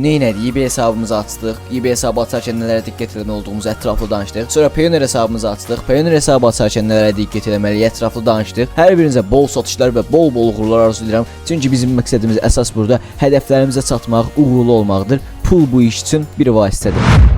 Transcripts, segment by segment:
Neynədik? eBay hesabımızı açdıq. eBay hesabı açarkən nələrə diqqət etməli olduğumuzu ətraflı danışdıq. Sonra Payoneer hesabımızı açdıq. Payoneer hesabı açarkən nələrə diqqət etməliyik, ətraflı danışdıq. Hər birinizə bol satışlar və bol-bol uğurlar arzulayıram. Çünki bizim məqsədimiz əsas burada hədəflərimizə çatmaq, uğurlu olmaqdır. Pul bu iş üçün bir vasitədir.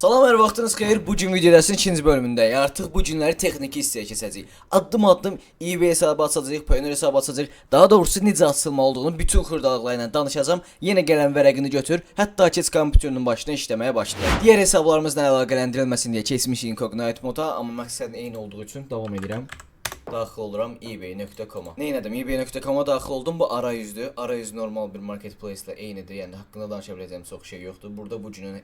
Salam, hər vaxtınız xeyir. Bu gün video dərsin ikinci bölümündəyik. Artıq bu günləri texniki hissəyə keçəcəyik. Addım-addım eBay hesabı açacağıq, Payoneer hesabı açacağıq. Daha doğrusu necə açılmalı olduğunu bütün xırdalıqları ilə danışacağam. Yenə qələm vərəqini götür, hətta keç kompüterinin başına işləməyə başlayaq. Digər hesablarımızla əlaqələndirilməsin deyə keçmişik incognito moda, amma məqsəd eyni olduğu üçün davam edirəm. Daxil oluram ebay.com-a. Neynədim? Ebay.com-a daxil oldum. Bu arayüzdür. Arayüz normal bir marketplace ilə eynidir. Yəni haqqında danışa biləcəyim çox şey yoxdur. Burada bu günün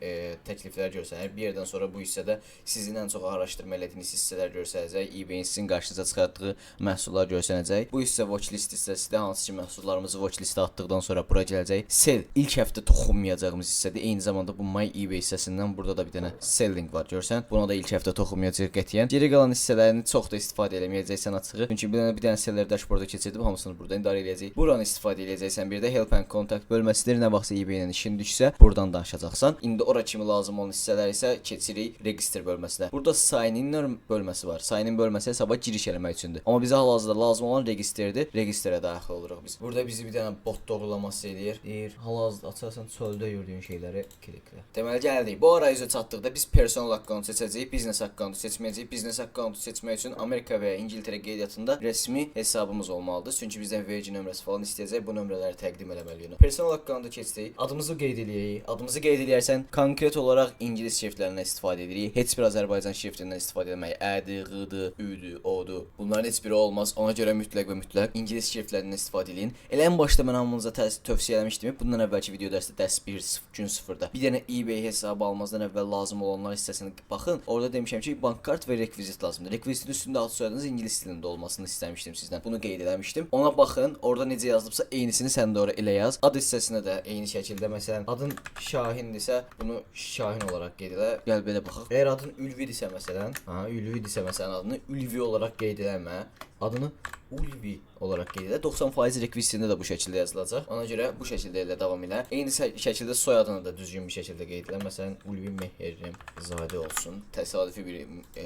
təkliflər görsənir. Bir yerdən sonra bu hissədə sizin ən çox araşdırma elədiyiniz hissələr görsənəcək. eBay-in sizin qarşınıza çıxartdığı məhsullar görsənəcək. Bu hissə watchlist hissəsidir. Hansı ki məhsullarımızı watchlistə atdıqdan sonra bura gələcək. Sell ilk həftə toxunmayacağımız hissədir. Eyni zamanda bu My eBay hissəsindən burada da bir dənə selling var, görsən. Buna da ilk həftə toxunmayacağıq qətiyyən. Geri qalan hissələrini çox da istifadə eləməyəcəksən açığı. Çünki bir dənə seller dashboard-a keçirdim, hamısını buradan idarə eləyəcək. Buranı istifadə eləyəcəksən. Bir də help and contact bölməsidir. Nə vaxtsa eBay ilə işin düşsə, buradan danışacaqsan. İndi ora kimi lazım olan hissələr isə keçirik register bölməsinə. Burada sign in bölməsi var. Sign in bölməsi hesaba giriş eləmək üçündür. Amma bizə hal-hazırda lazım olan registerdir. Registerə daxil oluruq biz. Burada bizi bir dənə bot doğrulaması eləyir. Deyir, hal-hazırda açarsan çöldə gördüyün şeyləri kliklə. Deməli gəldik. Bu arayüzə çatdıqda biz personal account seçəcəyik, business account seçməyəcəyik. Business account seçmək üçün Amerika və ya İngiltərə qeydiyyatında rəsmi hesabımız olmalıdır. Çünki bizdən vergi nömrəsi falan istəyəcək. Bu nömrələri təqdim eləməliyik. Personal account-a keçdik. Adımızı qeyd eləyək. Adımızı qeyd eləyərsən konkret olaraq ingilis şriftlərindən istifadə edirik. Heç bir Azərbaycan şriftindən istifadə etməyik. Ədir, Ğ-dır, Ü-dür, O-dur. Bunların heç biri olmaz. Ona görə mütləq və mütləq ingilis şriftlərindən istifadə eləyin. Elə ən başda mən hamınıza tövsiyə eləmişdim. Bundan əvvəlki video dərsdə, dərs 1 0 gün 0-da. Bir dənə eBay hesabı almazdan əvvəl lazım olanlar hissəsini baxın. Orada demişəm ki, bank kart və rekvizit lazımdır. Rekvizitin üstündə ad soyadınız ingilis dilində olmasını istəmişdim sizdən. Bunu qeyd eləmişdim. Ona baxın. Orada necə yazılıbsa eynisini sən də ora elə yaz. Ad hissəsinə də eyni şəkildə, məsələn, adın Şahindirsə, bunu Şahin olaraq qeyd elə. Gəl belə baxaq. Əgər adın Ülvidirsə məsələn, ha, Ülvidirsə məsələn, adını Ülvi olaraq qeyd eləmə. Adını Ulvi olaraq qeyd elə. 90% rekvizitində də bu şəkildə yazılacaq. Ona görə bu şəkildə elə davam elə. Eyni şəkildə soyadını da düzgün bir şəkildə qeyd elə. Məsələn, Ulvi Mehrimzadə olsun. Təsadüfi bir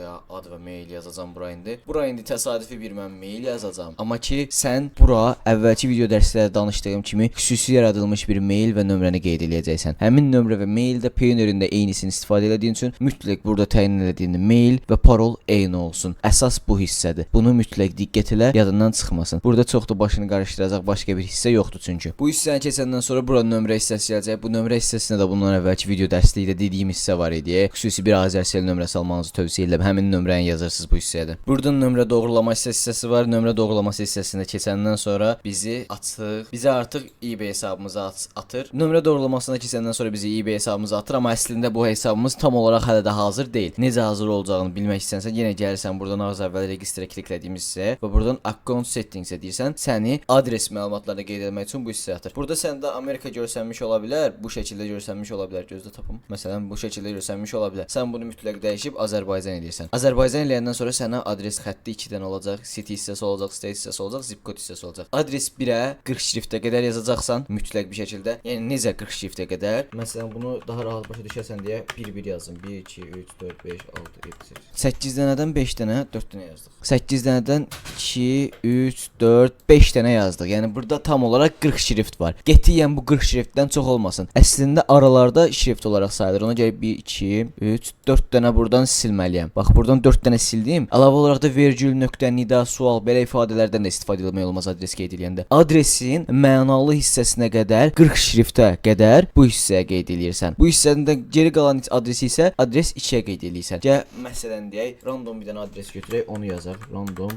ad və mail yazacağam bura indi. Bura indi təsadüfi bir mən mail yazacağam. Amma ki sən bura əvvəlki video dərslərdə danışdığım kimi xüsusi yaradılmış bir mail və nömrəni qeyd eləyəcəksən. Həmin nömrə və mail də Payoneer-in də eynisini istifadə elədiyin üçün mütləq burada təyin elədiyin mail və parol eyni olsun. Əsas bu hissədir. Bunu mütləq diqqət elə, yadından çıxmasın. Burada çox da başını qarışdıracaq başqa bir hissə yoxdur çünki. Bu hissəni keçəndən sonra bura nömrə hissəsi gələcək. Bu nömrə hissəsinə də bundan əvvəlki video dərslikdə dediyim hissə var idi. Xüsusi bir Azercell nömrəsi almanızı tövsiyə edirəm. Həmin nömrəni yazırsınız bu hissəyə də. Burada nömrə doğrulama hissəsi var. Nömrə doğrulaması hissəsində keçəndən sonra bizi açıq, bizi artıq eBay hesabımıza atır. Nömrə doğrulamasına keçəndən sonra bizi eBay hesabımıza atır, amma əslində bu hesabımız tam olaraq hələ də hazır deyil. Necə hazır olacağını bilmək istəsən, yenə gəlirsən buradan az əvvəl registerə kliklədiyimiz hissəyə və buradan account settings'ə deyirsən, səni adres məlumatlarını qeyd etmək üçün bu hissəyə atır. Burada səndə Amerika görsənmiş ola bilər, bu şəkildə görsənmiş ola bilər. Gözdə tapım. Məsələn, bu şəkildə görsənmiş ola bilər. Sən bunu mütləq dəyişib Azərbaycan eləyirsən. Azərbaycan eləyəndən sonra sənə adres xətti 2 dənə olacaq, city hissəsi olacaq, state hissəsi olacaq, zip kod hissəsi olacaq. Adres 1-ə 40 şriftə qədər yazacaqsan mütləq bir şəkildə. Yəni necə 40 şriftə qədər? Məsələn, bunu daha rahat başa düşəsən deyə 1-1 yazdım. 1 2 3 4 5 6 7 8. 8 dənədən 5 dənə, 4 dənə yazdıq. 8 dənədən 2 3 4 5 dənə yazdıq. Yəni burada tam olaraq 40 şrift var. Qətiyyən bu 40 şriftdən çox olmasın. Əslində aralarda şrift olaraq sayılır. Ona görə 1 2 3 4 dənə buradan silməliyəm. Bax, buradan 4 dənə sildim. Əlavə olaraq da vergül, nöqtə, nida, sual, belə ifadələrdən də istifadə etmək olmaz adres qeyd edəndə. Adresin mənalı hissəsinə qədər, 40 şriftə qədər bu hissəyə qeyd eləyirsən. Bu hissənin də geri qalan adresi isə adres 2-yə qeyd eləyirsən. Gəl məsələn deyək, random bir dənə adres götürək, onu yazaq. Random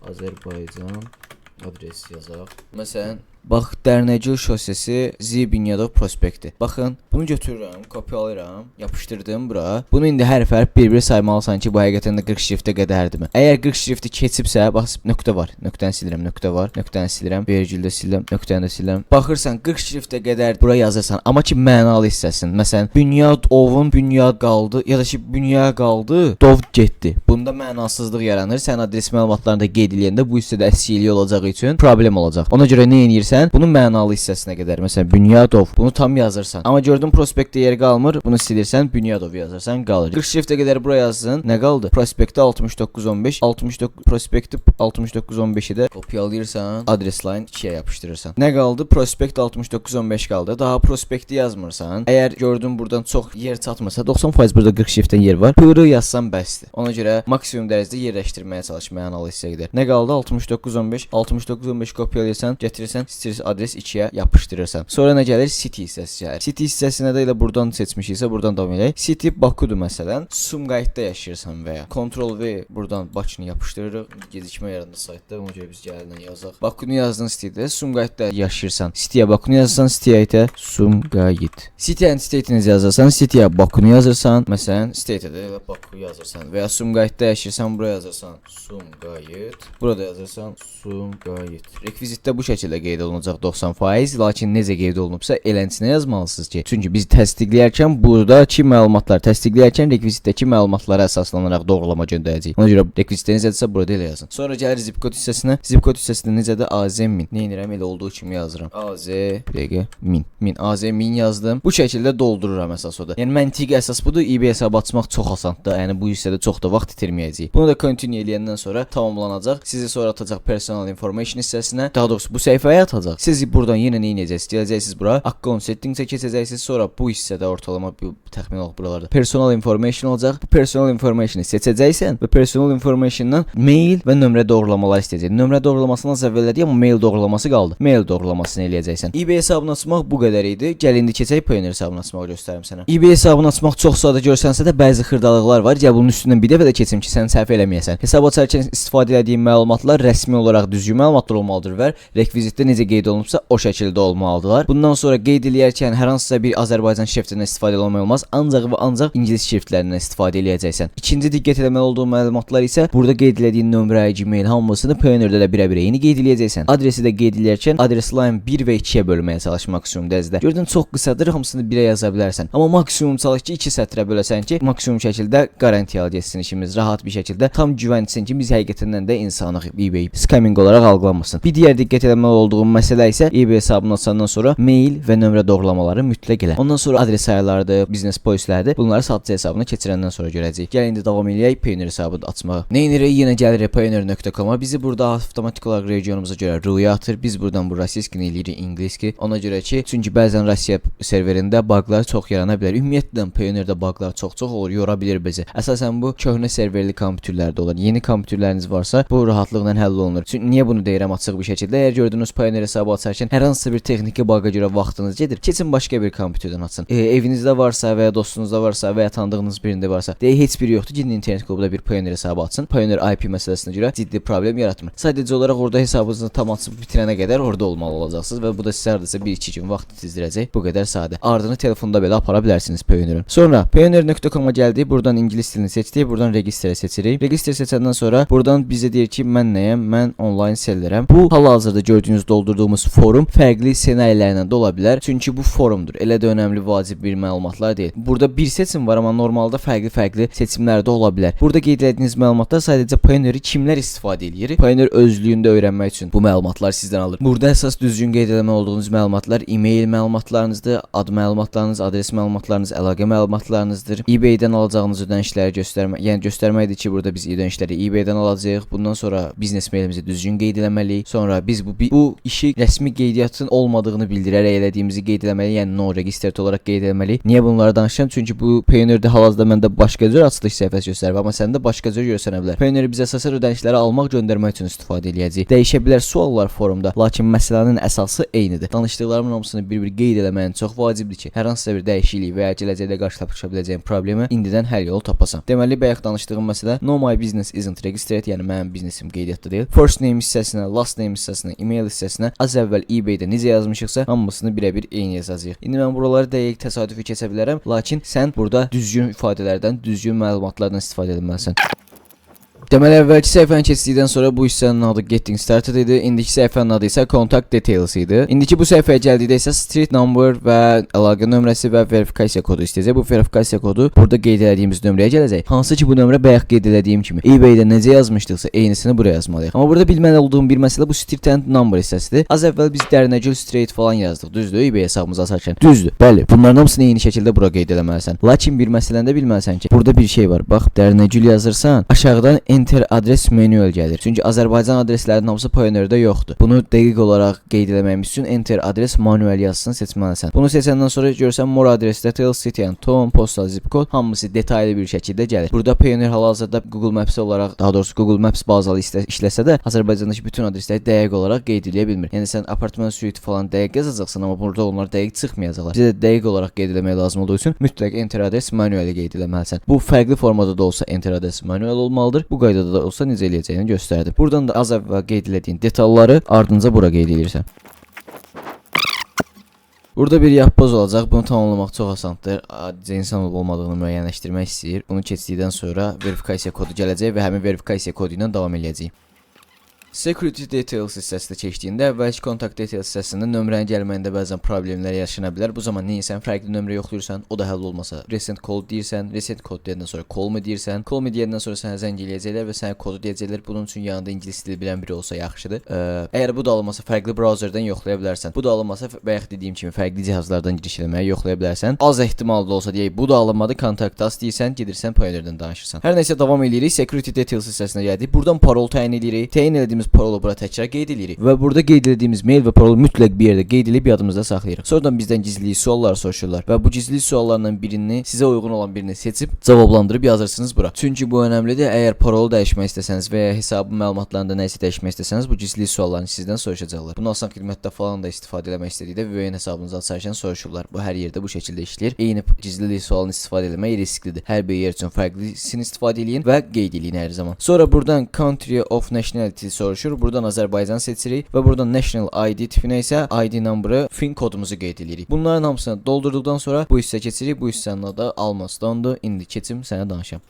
Azərbaycan adres yazaq. Məsələn, bax, Dərnəgül şosesi, Ziya Bünyadov prospekti. Baxın, bunu götürürəm, kopyalayıram, yapışdırdım bura. Bunu indi hərf-hərf bir-bir saymalısan ki, bu həqiqətən də 40 şriftə qədərdirmi? Əgər 40 şrifti keçibsə, bax, nöqtə var. Nöqtəni silirəm, nöqtə var. Nöqtəni silirəm, vergül də silirəm, nöqtəni də silirəm. Baxırsan 40 şriftə qədər bura yazırsan, amma ki mənalı hissəsin. Məsələn, Bünyadovun Bünyad qaldı ya da ki Bünya qaldı, Dov getdi. Bunda mənasızlıq yaranır. Sən adres məlumatlarını da qeyd eləyəndə bu hissədə əskiklik olacağı üçün problem olacaq. Ona görə nə edirsən? eləyirsən, bunun mənalı hissəsinə qədər. Məsələn, Bünyadov. Bunu tam yazırsan. Amma gördün prospektdə yer qalmır, bunu silirsən, Bünyadov yazırsan, qalır. 40 şriftə qədər bura yazdın. Nə qaldı? Prospektdə 6915, 69 prospekti 6915-i də kopyalayırsan, address line 2-yə yapışdırırsan. Nə qaldı? Prospekt 6915 qaldı. Daha prospekti yazmırsan. Əgər gördün buradan çox yer çatmırsa, 90% burada 40 şriftdən yer var. PR yazsan bəsdir. Ona görə maksimum dərəcədə yerləşdirməyə çalış mənalı hissəyə qədər. Nə qaldı? 6915. 6915 kopyalayırsan, gətirirsən, street adres 2-yə yapışdırırsan. Sonra nə gəlir? City hissəsi gəlir. City hissəsinə də elə buradan seçmişiksə, buradan davam edək. City Bakudur məsələn. Sumqayıtda yaşayırsan və ya Ctrl V, buradan Bakını yapışdırırıq. Gecikmə yarandı saytda. Ona görə biz gəldən yazaq. Bakını yazdın City'də, Sumqayıtda yaşayırsan. City'yə Bakını yazırsan, City'yə isə Sumqayıt. City and State'inizi yazırsan, City'yə Bakını yazırsan, məsələn, State'ə də elə Baku yazırsan və ya Sumqayıtda yaşayırsan, buraya yazırsan Sumqayıt. Burada yazırsan Sumqayıt. Rekvizitdə bu şəkildə qeyd olunacaq 90%, lakin necə qeyd olunubsa elənçinə yazmalısınız ki, çünki biz təsdiqləyərkən buradakı məlumatlar, təsdiqləyərkən rekvizitdəki məlumatlara əsaslanaraq doğrulama göndərəcəyik. Ona görə rekvizitdə necədirsə, burada elə yazın. Sonra gəlir zip kod hissəsinə. Zip kod hissəsində necədir? AZ 1000. Nə edirəm? Elə olduğu kimi yazıram. AZ bir dəqiqə 1000. 1000 AZ 1000 yazdım. Bu şəkildə doldururam əsas o da. Yəni məntiqi əsas budur. eBay hesabı açmaq çox asandır. Yəni bu hissədə çox da vaxt itirməyəcəyik. Bunu da continue eləyəndən sonra tamamlanacaq. Sizi sonra atacaq personal information hissəsinə. Daha doğrusu bu səhifəyə atacaq. Siz buradan yenə nə edəcəksiniz? Gələcəksiniz bura. Account settings'ə keçəcəksiniz. Sonra bu hissədə ortalama bir təxmin olaraq buralarda personal information olacaq. Bu personal information'ı seçəcəksən və personal information'dan mail və nömrə doğrulamalar istəyəcək. Nömrə doğrulamasını az əvvəl elədik, amma mail doğrulaması qaldı. Mail doğrulamasını eləyəcəksən. eBay hesabını açmaq bu qədər idi. Gəl indi keçək Payoneer hesabını açmağı göstərim sənə. eBay hesabını açmaq çox sadə görsənsə də bəzi xırdalıqlar var. Gəl bunun üstündən bir dəfə də keçim ki, sən səhv eləməyəsən. Hesab açarkən istifadə etdiyin məlumatlar rəsmi olaraq düzgün məlumatlar olmalıdır və rekvizitdə necə qeyd olunubsa, o şəkildə olmalıdırlar. Bundan sonra qeyd eləyərkən hər hansısa bir Azərbaycan şriftindən istifadə etmək olmaz. Ancaq və ancaq ingilis şriftlərindən istifadə eləyəcəksən. İkinci diqqət etməli olduğun məlumatlar isə burada qeyd elədiyin nömrə, Gmail hamısını Payoneer-də də birə-bir eyni qeyd eləyəcəksən. Adresi də qeyd eləyərkən address line 1 və 2-yə bölməyə çalış maksimum dərəcədə. Gördün, çox qısadır, hamısını 1-ə yaza bilərsən. Amma maksimum çalış ki, 2 sətrə böləsən ki, maksimum şəkildə qarantiyalı getsin işimiz, rahat bir şəkildə tam güvənsin ki, biz həqiqətən də insanıq, eBay scamming olaraq algılanmasın. Bir digər diqqət etməli olduğum məsələ isə eBay hesabını açandan sonra mail və nömrə doğrulamaları mütləq elə. Ondan sonra adres saylardır, biznes policylərdir. Bunları satıcı hesabına keçirəndən sonra görəcəyik. Gəl indi davam eləyək Payoneer hesabı açmağa. Nə edirik? Yenə gəlirik payoneer.com-a. Bizi burada avtomatik olaraq regionumuza görə RU-ya atır. Biz buradan bu российский eləyirik ingiliski. Ona görə ki, çünki bəzən Rusiya serverində baqlar çox yarana bilər. Ümumiyyətlə Payoneer-də baqlar çox-çox olur, yora bilir bizi. Əsasən bu köhnə serverli kompüterlərdə olur. Yeni kompüterləriniz varsa, bu rahatlıqla həll olunur. Çünki niyə bunu deyirəm açıq bir şəkildə? Əgər gördünüz Payoneer hesabı açarkən hər hansısa bir texniki baqa görə vaxtınız gedir, keçin başqa bir kompüterdən açın. Evinizdə varsa və ya dostunuzda varsa və ya tanıdığınız birində varsa, deyə heç biri yoxdur. Gedin internet klubda bir Payoneer hesabı açın. Payoneer IP məsələsinə görə ciddi problem yaratmır. Sadəcə olaraq orada hesabınızı tam açıb bitirənə qədər orada olmalı olacaqsınız və bu da sizə hardasa 1-2 gün vaxt itirəcək. Bu qədər sadə. Ardını telefonda belə apara bilərsiniz Payoneer-ın. Sonra payoneer.com-a gəldik. Buradan ingilis dilini seçdik. Buradan register seçirik. Register seçəndən sonra buradan bizə deyir ki, mən nəyəm? Mən online sellerəm. Bu hal-hazırda gördüyünüz doldurduğumuz forum fərqli ssenarilərlə də ola bilər. Çünki bu forumdur. Elə də önəmli, vacib bir məlumatlar deyil. Burada bir seçim var, amma normalda fərqli-fərqli seçimlər də ola bilər. Burada qeyd etdiyiniz məlumatlar sadəcə Payoneer-i kimlər istifadə eləyir? Payoneer özlüyündə öyrənmək üçün bu məlumatlar sizdən alır. Burada əsas düzgün qeyd etməli olduğunuz məlumatlar e-mail məlumatlarınızdır, ad məlumatlarınız, adres məlumatlarınız, əlaqə məlumatlarınızdır. eBay-dən alacağınız ödənişləri göstərmə, yəni göstərməkdir ki, burada biz ödənişləri eBay-dən alacağıq. Bundan sonra biznes mailimizi düzgün qeyd etməliyik. Sonra biz bu işi rəsmi qeydiyyatın olmadığını bildirərək elədiyimizi qeyd etməliyik, yəni no registered olaraq qeyd etməliyik. Niyə bunları danışıram? Çünki bu Payoneer-də hal-hazırda məndə başqa cür açılış səhifəsi göstərir, amma səndə başqa cür göstərə bilər. Payoneer biz əsasən ödənişləri almaq, göndərmək üçün istifadə eləyəcəyik. Dəyişə bilər suallar forumda, lakin məsələnin əsası eynidir. Danışdıqlarımın hamısını bir-bir qeyd eləməyin çox vacibdir ki, hər hansısa bir dəyişiklik və ya gələcəkdə qarşılaşa biləcəyin problemə indidən həll yolu tapasan. Deməli, bayaq danışdığım məsələ no, my business isn't registered, yəni mənim biznesim qeydiyyatda deyil. First name hissəsinə, last name hissəsinə, email hissəsinə az əvvəl eBay-də necə yazmışıqsa, hamısını birə-bir eyni yazacağıq. İndi mən buraları dəqiq təsadüfi keçə bilərəm, lakin sən burada düzgün ifadələrdən, düzgün məlumatlardan istifadə etməlisən. Deməli, əvvəlki səhifəni keçdikdən sonra bu hissənin adı Getting Started idi. İndiki səhifənin adı isə Contact Details idi. İndiki bu səhifəyə gəldikdə isə street number və əlaqə nömrəsi və verifikasiya kodu istəyəcək. Bu verifikasiya kodu burada qeyd elədiyimiz nömrəyə gələcək. Hansı ki bu nömrə bayaq qeyd elədiyim kimi eBay-də necə yazmışdıqsa, eynisini buraya yazmalıyıq. Amma burada bilməli olduğum bir məsələ bu street and number hissəsidir. Az əvvəl biz Dərnəgül Street falan yazdıq, düzdür? eBay hesabımızı açarkən. Düzdür. Bəli. Bunların hamısını eyni şəkildə bura qeyd eləməlisən. Lakin bir məsələni də bilməlisən ki, burada bir şey var. Bax, Dərnəgül yazırsan, aşağıdan enter address manual gəlir. Çünki Azərbaycan adreslərinin hamısı Payoneer-də yoxdur. Bunu dəqiq olaraq qeyd eləməyimiz üçün enter address manual yazısını seçməlisən. Bunu seçəndən sonra görsən more address details, city and town, postal zip code, hamısı detaylı bir şəkildə gəlir. Burada Payoneer hal-hazırda Google Maps olaraq, daha doğrusu Google Maps bazalı işləsə də Azərbaycandakı bütün adresləri dəqiq olaraq qeyd edə bilmir. Yəni sən apartman, suite falan dəqiq yazacaqsan, amma burada onlar dəqiq çıxmayacaqlar. Bizə də dəqiq olaraq qeyd eləmək lazım olduğu üçün mütləq enter address manually qeyd eləməlisən. Bu fərqli formada da olsa enter address manual olmalıdır. Bu qaydada da olsa necə eləyəcəyini göstərdi. Buradan da az əvvəl qeyd elədiyin detalları ardınca bura qeyd eləyirsən. Burada bir yapboz olacaq. Bunu tamamlamaq çox asandır. Adicə insan olub olmadığını müəyyənləşdirmək istəyir. Bunu keçdikdən sonra verifikasiya kodu gələcək və həmin verifikasiya kodu ilə davam eləyəcəyik. Security Details hissəsində keçdiyində əvvəlki Contact Details hissəsində nömrənin gəlməyində bəzən problemlər yaşana bilər. Bu zaman nə edirsən? Fərqli nömrə yoxlayırsan, o da həll olmasa resend code deyirsən, resend code deyəndən sonra call me deyirsən. Call me deyəndən sonra sənə zəng eləyəcəklər və sənə kodu deyəcəklər. Bunun üçün yanında ingilis dili bilən biri olsa yaxşıdır. Əgər bu da alınmasa fərqli brauzerdən yoxlaya bilərsən. Bu da alınmasa bayaq dediyim kimi fərqli cihazlardan giriş eləməyi yoxlaya bilərsən. Az ehtimal da olsa deyək, bu da alınmadı, contact us deyirsən, gedirsən Payoneer-dən danışırsan. Hər nəsə, davam eləyirik. Security Details hissəsinə gəldik. Buradan parol təyin edirik. Təyin elədiyimiz parolu bura təkrar qeyd edirik və burada qeyd etdiyimiz mail və parolu mütləq bir yerdə qeyd edib yadımızda saxlayırıq. Sonradan bizdən gizli suallar soruşurlar və bu gizli suallardan birini, sizə uyğun olan birini seçib cavablandırıb yazırsınız bura. Çünki bu önəmlidir. Əgər parolu dəyişmək istəsəniz və ya hesabın məlumatlarında nəsə dəyişmək istəsəniz, bu gizli suallarını sizdən soruşacaqlar. Bunu asan xidmətdə falan da istifadə eləmək istədikdə VPN hesabınızı açarkən soruşurlar. Bu hər yerdə bu şəkildə işləyir. Eyni gizlilik sualını istifadə eləmək risklidir. Hər bir yer üçün fərqlisini istifadə eləyin və qeyd eləyin hər zaman. Sonra buradan country of nationality soruşur. Buradan Azərbaycan seçirik və buradan national ID tipinə isə ID number'ı, FIN kodumuzu qeyd eləyirik. Bunların hamısını doldurduqdan sonra bu hissə keçirik. Bu hissənin adı Almost Done-dur. İndi keçim sənə danışam.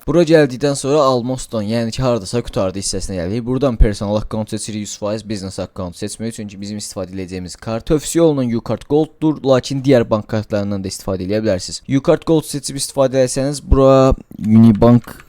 Bura gəldikdən sonra Almost Done, yəni ki hardasa qurtardı hissəsinə gəlirik. Buradan personal account seçirik, 100%, business account seçmirik çünki bizim istifadə edəcəyimiz kart tövsiyə olunan Ucard Gold'dur, lakin digər bank kartlarından da istifadə edə bilərsiniz. Ucard Gold seçib istifadə etsəniz bura Unibank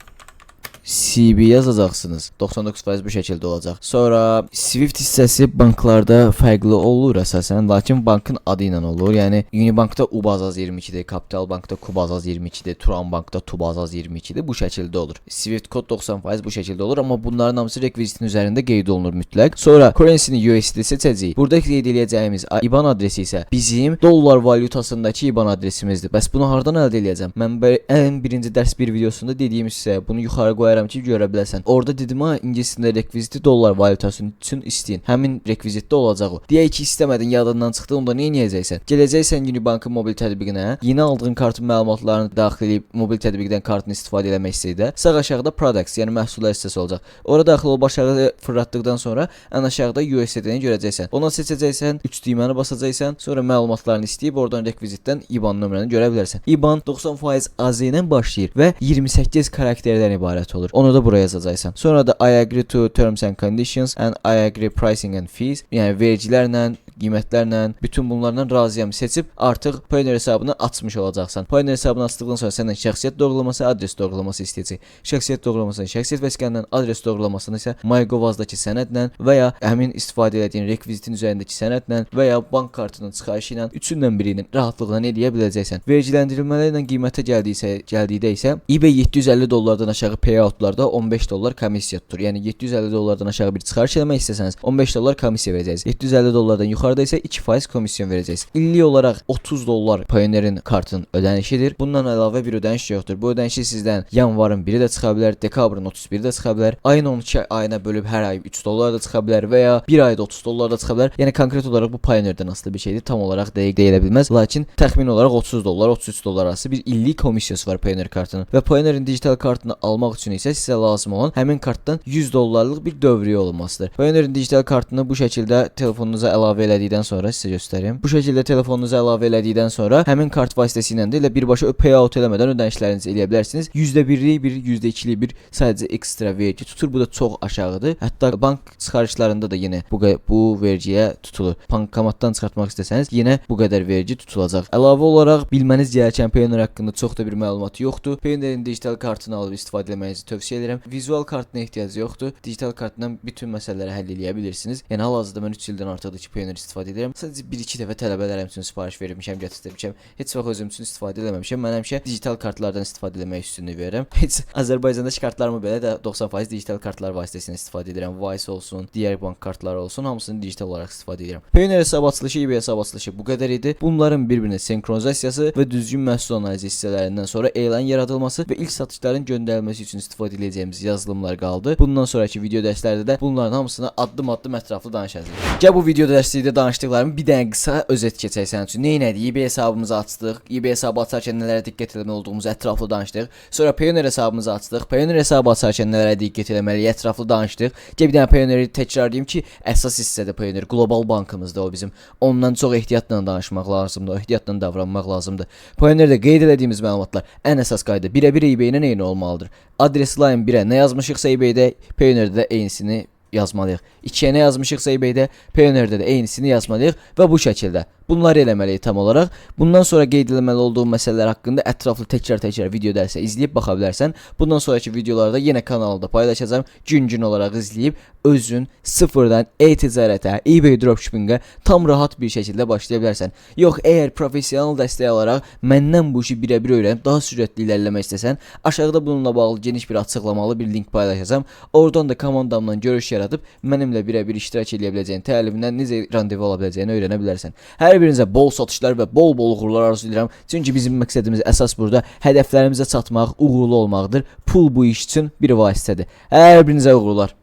CB yazacaqsınız. 99% bu şəkildə olacaq. Sonra Swift hissəsi banklarda fərqli olur əsasən, lakin bankın adı ilə olur. Yəni Unibankda Ubazaz 22-dir, Kapital Bankda Kubazaz 22-dir, Turan Bankda Tubazaz 22-dir. Bu şəkildə olur. Swift kod 90% bu şəkildə olur, amma bunların hamısı rekvizitin üzərində qeyd olunur mütləq. Sonra currency-ni USD seçəcəyik. Burada qeyd eləyəcəyimiz IBAN adresi isə bizim dollar valyutasındakı IBAN adresimizdir. Bəs bunu hardan əldə eləyəcəm? Mən ən birinci dərs bir videosunda dediyim sizə, bunu yuxarı qoyaram ki görə biləsən. Orada dedim ha, ingilis dilində rekviziti dollar valyutası üçün istəyin. Həmin rekvizitdə olacaq o. Deyək ki, istəmədin, yadından çıxdı, onda nə edəcəksən? Gələcəksən Unibankın mobil tətbiqinə, yeni aldığın kartın məlumatlarını daxil edib mobil tətbiqdən kartını istifadə eləmək istəyirdə, sağ aşağıda products, yəni məhsullar hissəsi olacaq. Ora daxil olub aşağı fırlatdıqdan sonra ən aşağıda USDT-ni görəcəksən. Ona seçəcəksən, 3 düyməni basacaqsan, sonra məlumatlarını istəyib oradan rekvizitdən IBAN nömrəni görə bilərsən. IBAN 90% AZ ilə başlayır və 28 karakterdən ibarət olur. Onu da buraya yazacaqsan. Sonra da I agree to terms and conditions and I agree pricing and fees, yəni vergilərlə, qiymətlərlə, bütün bunlarla razıyam seçib artıq Payoneer hesabını açmış olacaqsan. Payoneer hesabını açdıqdan sonra səndən şəxsiyyət doğrulaması, adres doğrulaması istəyəcək. Şəxsiyyət doğrulamasını şəxsiyyət vəsiqəndən, adres doğrulamasını isə MyGov.az-dakı sənədlə və ya həmin istifadə etdiyin rekvizitin üzərindəki sənədlə və ya bank kartının çıxarışı ilə, üçündən biri ilə rahatlıqla eləyə biləcəksən. Vergiləndirilmələrlə qiymətə gəldikdə isə eBay 750 dollardan aşağı payoutlarda 15 dollar komissiya tutur. Yəni 750 dollardan aşağı bir çıxarış eləmək istəsəniz 15 dollar komissiya verəcəksiniz. 750 dollardan yuxarıda isə 2% komisyon verəcəksiniz. İllik olaraq 30 dollar Payoneer-in kartın ödənişidir. Bundan əlavə bir ödəniş yoxdur. Bu ödənişi sizdən yanvarın 1-i də çıxa bilər, dekabrın 31-i də çıxa bilər. Ayın 12 ayına bölüb hər ay 3 dollar da çıxa bilər və ya bir ayda 30 dollar da çıxa bilər. Yəni konkret olaraq bu Payoneer-dən asılı bir şeydir. Tam olaraq dəqiq deyilə bilməz. Lakin təxmin olaraq 30 dollar, 33 dollar arası bir illik komissiyası var Payoneer kartının. Və Payoneer-in digital kartını almaq üçün isə sizə lazım olan həmin kartdan 100 dollarlıq bir dövriyyə olmasıdır. Payoneer-in digital kartını bu şəkildə telefonunuza əlavə elədikdən elədikdən sonra sizə göstərim. Bu şəkildə telefonunuza əlavə elədikdən sonra həmin kart vasitəsilə də elə birbaşa payout eləmədən ödənişlərinizi eləyə bilərsiniz. %1-lik bir, %2-lik bir sadəcə ekstra vergi tutur. Bu da çox aşağıdır. Hətta bank çıxarışlarında da yenə bu vergiyə tutulur. Bankomatdan çıxartmaq istəsəniz, yenə bu qədər vergi tutulacaq. Əlavə olaraq bilməniz gerəkən, Payoneer haqqında çox da bir məlumat yoxdur. Payoneerin digital kartını alıb istifadə etmənizi tövsiyə edirəm. Vizual kartına ehtiyac yoxdur. Digital kartdan bütün məsələləri həll eləyə bilirsiniz. Yəni hal-hazırda mən 3 ildən artıqdır ki, Payoneer istifadə edirəm. Sadəcə 1-2 dəfə tələbələrim üçün sifariş vermişəm, gətirmişəm. Heç vaxt özüm üçün istifadə eləməmişəm. Mən həmişə digital kartlardan istifadə eləməyə üstünlük verirəm. Heç Azərbaycandakı kartlarımı belə də 90% digital kartlar vasitəsilə istifadə edirəm. Wise olsun, digər bank kartları olsun, hamısını digital olaraq istifadə edirəm. Payoneer hesab açılışı, eBay hesab açılışı bu qədər idi. Bunların bir-birinə sinkronizasiyası və düzgün məhsul analizi hissələrindən sonra elan yaradılması və ilk satışların göndərilməsi üçün istifadə edəcəyimiz yazılımlar qaldı. Bundan sonrakı video dərslərdə də bunların hamısını addım-addım ətraflı danışacağıq. Gəl, bu video dərslikdə danışdıqlarımı bir dənə qısa özet keçək sənin üçün. Nə etdik? eBay hesabımızı açdıq. eBay hesabı açarkən nələrə diqqət etməli olduğumuzu ətraflı danışdıq. Sonra Payoneer hesabımızı açdıq. Payoneer hesabı açarkən nələrə diqqət etməliyik, ətraflı danışdıq. Gəl, bir dənə Payoneeri təkrar edeyim ki, əsas hissədə Payoneer qlobal bankımızdır o bizim. Ondan çox ehtiyatla danışmaq lazımdır, ehtiyatla davranmaq lazımdır. Payoneerdə qeyd elədiyimiz məlumatlar, ən əsas qayda, birə-bir eBay ilə eyni olmalıdır. Address line 1-ə nə yazmışıqsa eBay-də, Payoneer-də də eynisini yazmalıyıq. 2-yə nə yazmışıqsa eBay-də, Payoneer-də də eynisini yazmalıyıq və bu şəkildə. Bunları eləməliyik tam olaraq. Bundan sonra qeyd edilməli olduğum məsələlər haqqında ətraflı təkrar-təkrar video dərsi izləyib baxa bilərsən. Bundan sonrakı videolarda yenə kanalda paylaşacağam. Gün-gün olaraq izləyib özün sıfırdan e-ticarətə, eBay dropshippingə tam rahat bir şəkildə başlaya bilərsən. Yox, əgər professional dəstək alaraq məndən bu işi birə-bir öyrənib daha sürətli irəliləmək istəsən, aşağıda bununla bağlı geniş bir açıqlamalı bir link paylaşacağam. Oradan da komandamla görüş yaradıb mənimlə birə-bir iştirak eləyə biləcəyin təlimdən necə randevu ala biləcəyini öyrənə bilərsən. Hər birinizə bol satışlar və bol-bol uğurlar arzulayıram. Çünki bizim məqsədimiz əsas burada hədəflərimizə çatmaq, uğurlu olmaqdır. Pul bu iş üçün bir vasitədir. Hər birinizə uğurlar.